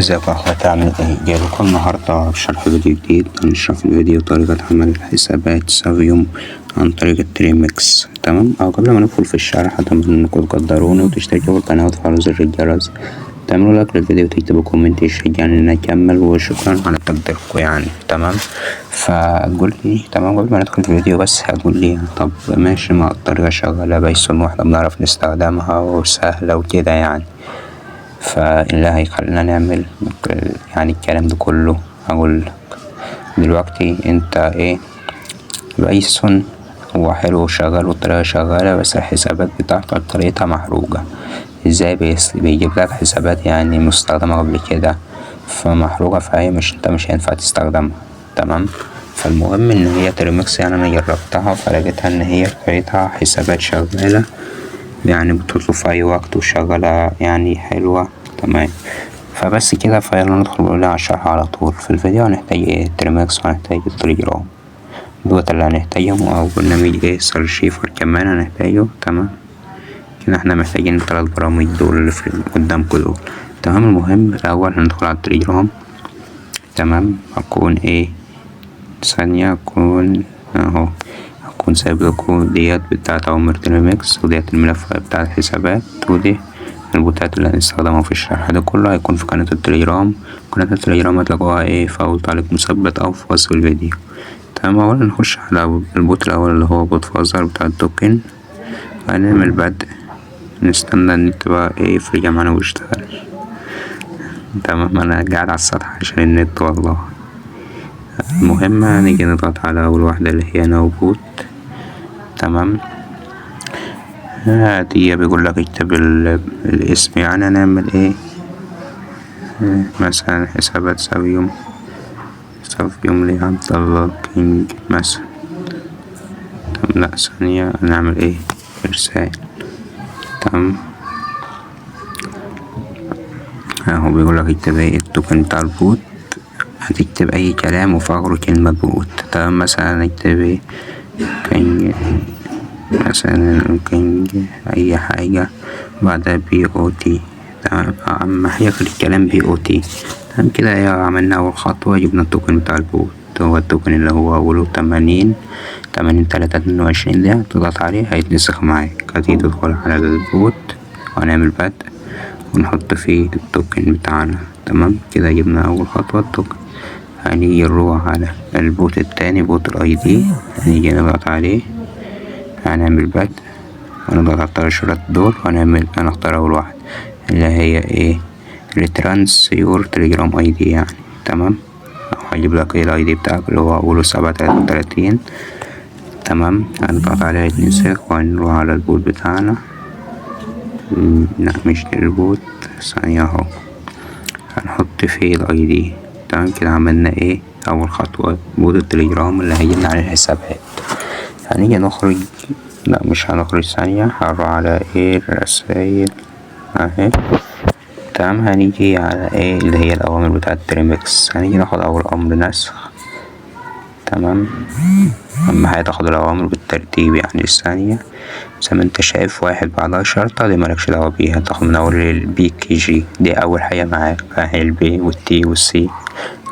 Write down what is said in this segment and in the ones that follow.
ازيكم يا اخواتي، عاملين ايه؟ جاي لكم النهارده بشرح فيديو جديد. هنشرح في الفيديو طريقة عمل حسابات سافيوم عن طريق التريمكس. تمام، او قبل ما ندخل في الشرح اتمنى انكم تقدروني وتشتركوا في القناة وتفعلوا زر الجرس، تعملوا لايك للفيديو وتكتبوا comment يشجعني ان اكمل، وشكرا على تقديركم يعني. تمام، فقول لي تمام قبل ما ندخل في الفيديو بس هتقول لي طب ماشي، ما الطريقة شغالة بايثون واحنا بنعرف نستخدمها وسهلة وكده يعني، فاللي هيخلينا نعمل يعني الكلام ده كله. هقول دلوقتي انت ايه، بايثون هو حلو وشغال والطريقة شغالة، بس الحسابات بتاعته طريقتها محروقة. ازاي بيجيب لك حسابات يعني مستخدمة قبل كده فمحروقة، فهي مش انت مش هينفع تستخدمها. تمام، فالمهم ان هي تريمكس يعني انا جربتها فلقيتها ان هي طريقتها حسابات شغالة يعني بتطلب في اي وقت وشغالة يعني حلوة. تمام، فبس كده. فيلا ندخل ونقول على الشرح على طول. في الفيديو هنحتاج ايه؟ تريمكس، وهنحتاج التليجرام، دوت اللي هنحتاجهم، او برنامج ايه ZArchiver كمان هنحتاجه. تمام كده احنا محتاجين التلات برامج دول اللي في قدامكم دول. تمام، المهم الاول هندخل على التليجرام. تمام، هكون ايه ثانية، هكون اهو، هكون سايب لكم ديت بتاعت اوامر تريمكس، وديت الملف بتاع الحسابات، ودي البوتات اللي هنستخدمها في الشرح. ده كله هيكون في قناة التليجرام. قناة التليجرام هتلاقوها ايه في اول تعليق مثبت او في وصف الفيديو. تمام، اولا نخش على ال bot الاول اللي هو BotFather بتاع ال token. هنعمل بدء، نستنى النت بقى ايه يفرج معانا ويشتغل. تمام، انا قاعد على السطح عشان النت والله. المهم هنيجي نضغط على اول واحدة اللي هي new bot. تمام، هدي بيقول لك اكتب الاسم، يعني هنعمل ايه مثلا حسابات سافيوم، سافيوم لعبد الله كينج مثلا. تمام، لا ثانية، نعمل ايه ارسال. تمام، اهو بيقول لك اكتب ايه ال token بتاع ال bot، هتكتب اي كلام وفي اخره كلمة bot. تمام، مثلا نكتب ايه كينج مثلا، كينج اي حاجة بعدها B O T. تمام، اهم حاجة في الكلام B O T. تمام كده ايه عملنا اول خطوة، جبنا ال token بتاع ال bot، هو ال token اللي هو اوله تمانين تمانين تلاتة اتنين وعشرين، ده تضغط عليه هيتنسخ معاك. هتيجي تدخل على ال bot وهنعمل بدء ونحط فيه ال token بتاعنا. تمام كده جبنا اول خطوة ال token. هنيجي نروح على ال bot التاني، bot ال ID، هنيجي نضغط عليه، هنعمل بدء ونضغط على التلات شرط دول، هنختار اول واحدة اللي هي ايه reference your Telegram ID يعني. تمام، هجيب لك ايه ال ID بتاعك اللي هو اوله 733. تمام، هنضغط عليها يتنسخ وهنروح على ال bot بتاعنا. لا مش ال bot، ثانية اهو، هنحط فيه ال ID. تمام كده عملنا ايه اول خطوة، bot التليجرام اللي هيجيلنا عليه الحسابات. هنيجي نخرج، لا مش هنخرج ثانية، هنروح على ايه الرسايل اهي. تمام، هنيجي على ايه اللي هي الاوامر بتاعة تريمكس. هنيجي ناخد اول امر نسخ. تمام، اهم حاجة تاخد الاوامر بالترتيب يعني الثانية زي ما انت شايف، واحد بعدها شرطة دي مالكش دعوة بيها، تاخد من اول ال P K G دي اول حاجة معاك، اهي ال P وال T وال C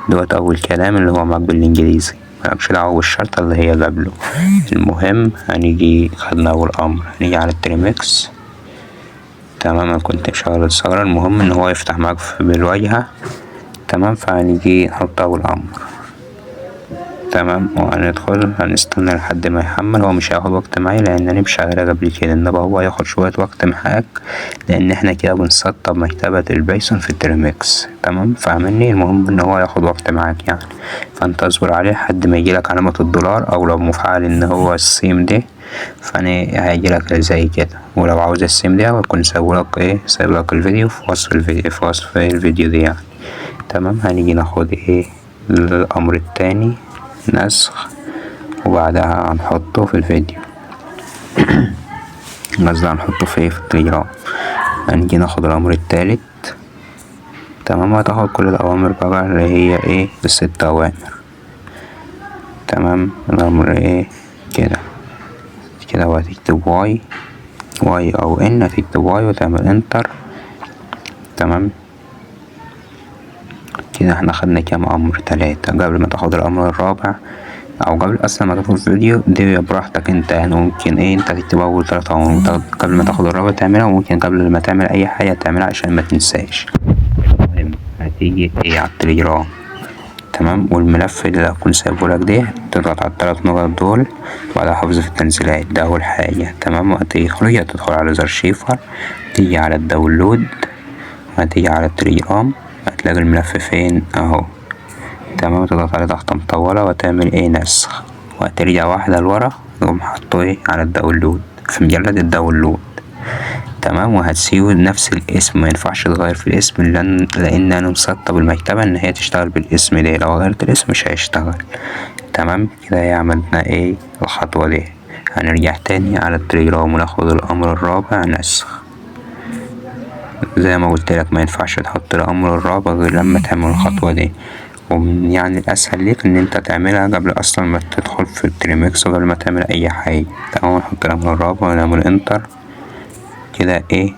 دوت اول كلام اللي هو معاك بالانجليزي، مالكش دعوة بالشرطة اللي هي قبله. المهم هنيجي خدنا اول امر، هنيجي على التريمكس. تمام، انا كنت مشغل الثغرة، المهم ان هو يفتح معاك بالواجهة. تمام، فهنيجي نحط اول امر. تمام، وهندخل هنستنى لحد ما يحمل. هو مش هياخد وقت معايا لان انا مشغلها قبل كده، انما هو هياخد شوية وقت معاك لان احنا كده بنسطب مكتبة البايثون في التريمكس. تمام، فاهمني؟ المهم ان هو هياخد وقت معاك يعني، فانت اصبر عليه لحد ما يجيلك علامة الدولار، او لو مفعل ان هو السيم ده فانا هيجيلك زي كده. ولو عاوز السيم ده هكون سايبلك ايه، سايبلك الفيديو في وصف الفيديو، في وصف الفيديو دي يعني. تمام، هنيجي ناخد ايه الامر التاني نسخ، وبعدها هنحطه في الفيديو، قصدي هنحطه في ايه في التليجرام. هنيجي ناخد الامر التالت. تمام، هتاخد كل الاوامر بقى اللي هي ايه الست اوامر. تمام، الامر ايه كده كده، وهتكتب Y Y او N، هتكتب Y وتعمل enter. تمام، كده احنا خدنا كام امر؟ 3. قبل ما تاخد الامر الرابع او قبل اصلا ما تدخل الفيديو دي براحتك انت، يعني ممكن ايه انت تكتب اول 3 امر قبل ما تاخد الرابع تعملها، وممكن قبل ما تعمل اي حاجة تعملها عشان ما تنساش. المهم هتيجي ايه على التليجرام، تمام، والملف اللي هكون سايبه لك ده تضغط على ال3 نقط دول وبعدها حفظ في التنزيلات، ده اول حاجة. تمام، وهتيجي تدخل على ZArchiver، تيجي على ال download، هتيجي على التليجرام، هتلاقي الملف فين اهو. تمام، تضغط عليه ضغطة مطولة وتعمل ايه نسخ، وهترجع واحدة لورا تقوم حاطه ايه على ال download في مجلد ال download. تمام، وهتسيبه نفس الاسم، ما ينفعش تغير في الاسم لان انا مسطب المكتبة ان هي تشتغل بالاسم ده، لو غيرت الاسم مش هيشتغل. تمام كده هي عملنا ايه الخطوة دي. هنرجع تاني على التليجرام وناخد الامر الرابع نسخ. زي ما قلت لك ما ينفعش تحط الامر الرابع غير لما تعمل الخطوة دي، ويعني الاسهل ليك ان انت تعملها قبل اصلا ما تدخل في ال Termux وقبل ما تعمل اي حاجة. تمام، نحط الامر الرابع ونعمل enter. كده ايه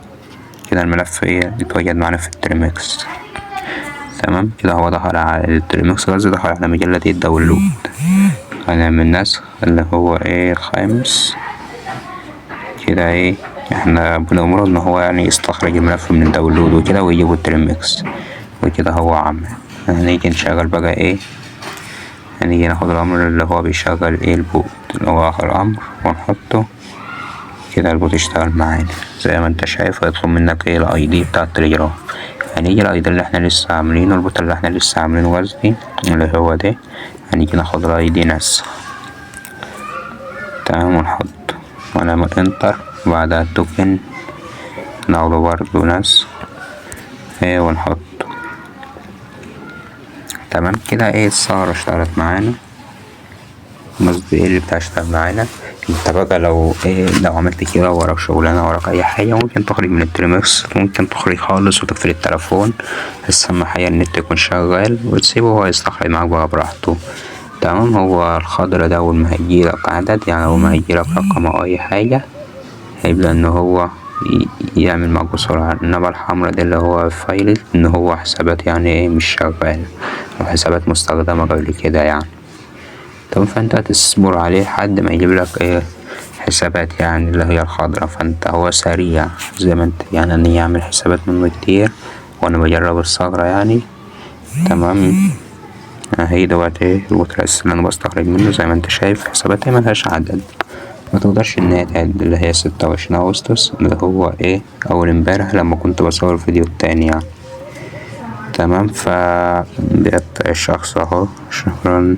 كده الملف ايه اتوجد معانا في ال Termux. تمام كده هو دخل على ال Termux، قصدي دخل على مجلد ال download. هنعمل نسخ اللي هو ايه الخامس. كده ايه احنا بنأمره ان هو يعني يستخرج الملف من ال download وكده ويجيبه ال Termux، وكده هو عمل. هنيجي نشغل بقى ايه، هنيجي ناخد الامر اللي هو بيشغل ايه ال bot اللي هو اخر امر ونحطه. كده ال bot اشتغل معانا زي ما انت شايف. هيطلب منك ايه ال ID بتاع التليجرام. هنيجي ال ID اللي احنا لسه عاملينه، ال bot اللي احنا لسه عاملينه قصدي اللي هو ده، هنيجي ناخد ال ID نسخ. تمام، ونحطه ونعمل enter، وبعدها ال token ناخده برضه نسخ ايه ونحطه. تمام كده ايه الثغرة اشتغلت معانا، قصدي ايه اللي بتاع اشتغل معانا. انت بقى لو ايه لو عملت كده وراك شغلانة وراك اي حاجة ممكن تخرج من ال Termux، ممكن تخرج خالص وتقفل التليفون، بس اهم حاجة النت يكون شغال وتسيبه هو يستخرج معاك بقى براحته. تمام، هو الخضرة ده اول ما هيجيلك عدد، يعني اول ما هيجيلك رقم او اي حاجة هيبدأ ان هو يعمل معاك بسرعة. انما الحمرا دي اللي هو failed ان هو حسابات يعني ايه مش شغالة او حسابات مستخدمة قبل كده يعني. تمام، فانت هتصبر عليه لحد ما يجيب لك ايه حسابات يعني اللي هي الخضرا. فانت هو سريع زي ما انت يعني ان يعمل حسابات منه كتير، وانا بجرب الثغرة يعني. تمام، اهي دوت ايه ال bot الاساسي اللي انا بستخرج منه زي ما انت شايف حساباتها ملهاش عدد، ما تقدرش ان هي تعد، اللي هي 26 اغسطس اللي هو ايه اول امبارح لما كنت بصور الفيديو التاني يعني. تمام، ف ديت الشخص اهو، شكرا.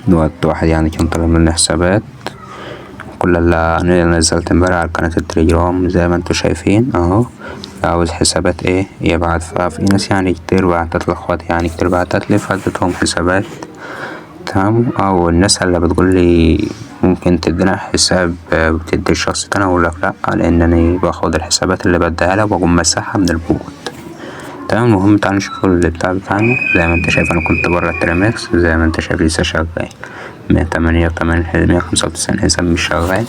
دوت واحد يعني كان طالب مني حسابات، كل اللي انا نزلت امبارح على قناة التليجرام زي ما انتوا شايفين اهو. عاوز حسابات ايه يبعت، ففي ناس يعني كتير بعتت لاخواتي يعني كتير بعتت لي فاديتهم حسابات. تمام، او الناس اللي بتقول لي ممكن تدينا حساب بتدي الشخص تاني، اقول لك لا، لان انا باخد الحسابات اللي بديها لك واقوم مسحها من ال bot. تمام، المهم تعالوا نشوف اللي بتاعنا. زي ما انت شايف انا كنت بره ال Termux، زي ما انت شايف لسه شغال 188 195 حساب مش شغال،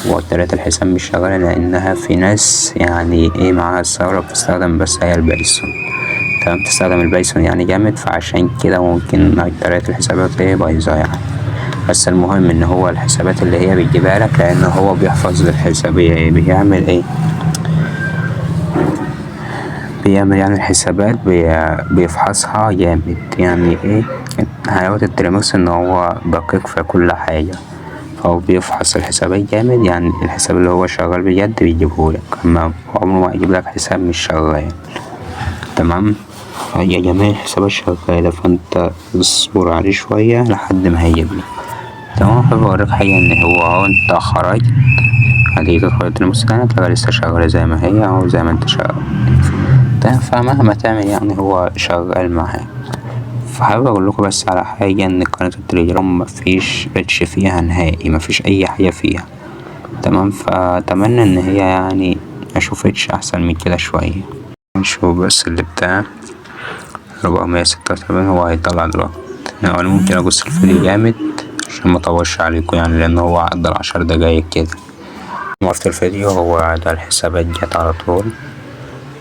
والتلاتة الحساب مش شغالة لأنها في ناس يعني ايه معاها الثغرة بتستخدم بس هي ال Python. تمام، بتستخدم ال Python يعني جامد، فعشان كده ممكن تلاتة الحسابات ايه بايظة يعني. بس المهم ان هو الحسابات اللي هي بتجيبها لك، لأن هو بيحفظ الحساب، بيعمل ايه، بيعمل يعني الحسابات بيفحصها جامد يعني. ايه حلاوة ال Termux ان هو دقيق في كل حاجة، فهو بيفحص الحسابات جامد، يعني الحساب اللي هو شغال بجد بيجيبهولك، اما عمره ما يجيب لك حساب مش شغال. تمام، هي جميع الحسابات شغالة، فانت اصبر عليه شوية لحد ما هيجيب لك. تمام، حابب اوريك حاجة ان هو اهو انت خرجت هتيجي تدخل ال Termux تاني هتلاقيها لسه شغالة زي ما هي اهو، زي ما انت شغال. فمهما تعمل يعني هو شغال معاك. فحابب اقول لكم بس على حاجة، ان قناة التليجرام مفيش ريتش فيها نهائي، مفيش اي حاجة فيها. تمام، فاتمنى ان هي يعني اشوف reach احسن من كده شوية. نشوف بس اللي بتاع 476 هو هيطلع دلوقتي. يعني انا ممكن اقص الفيديو جامد عشان ما اطولش عليكم يعني، لان هو عدى 10 دقايق كده. وقفت الفيديو، هو ده الحسابات جت على طول.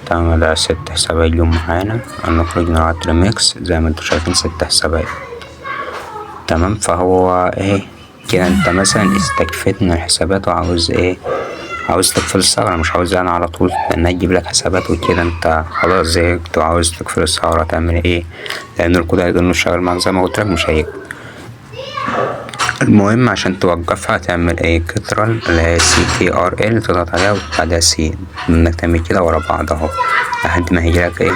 تمام، ده 6 حسابات جم معانا. هنخرج من على تريميكس زي ما انتم شايفين 6 حسابات. تمام، فهو ايه كده، انت مثلا استكفيت من الحسابات وعاوز ايه، عاوز تقفل الثغرة، مش عاوز يعني على طول لانها تجيب لك حسابات وكده، انت خلاص زهقت وعاوز تقفل الثغرة، تعمل ايه؟ لان الكود هيضل شغال معاك زي ما قلت لك، مش هيقفل. المهم عشان توقفها تعمل ايه، control اللي هي CTRL تضغط عليها وبعدها C، انك تعمل كده ورا بعض اهو لحد ما هيجيلك ايه،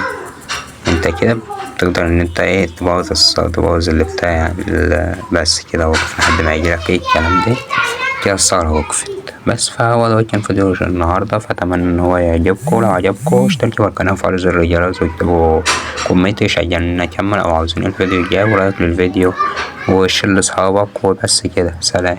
انت كده تقدر ان انت ايه تبوظ تبوظ اللي بتاع بس كده وقف لحد ما يجيلك ايه الكلام ده كده، الثغرة وقفت بس. فهو ده كان فيديو النهاردة، فأتمنى إن هو يعجبكم. لو عجبكم اشتركوا في القناة وفعلوا زر الجرس واكتبوا comment يشجعنا نكمل، أو عاوزين الفيديو الجاي، و like للفيديو و share لأصحابك، وبس كده، سلام.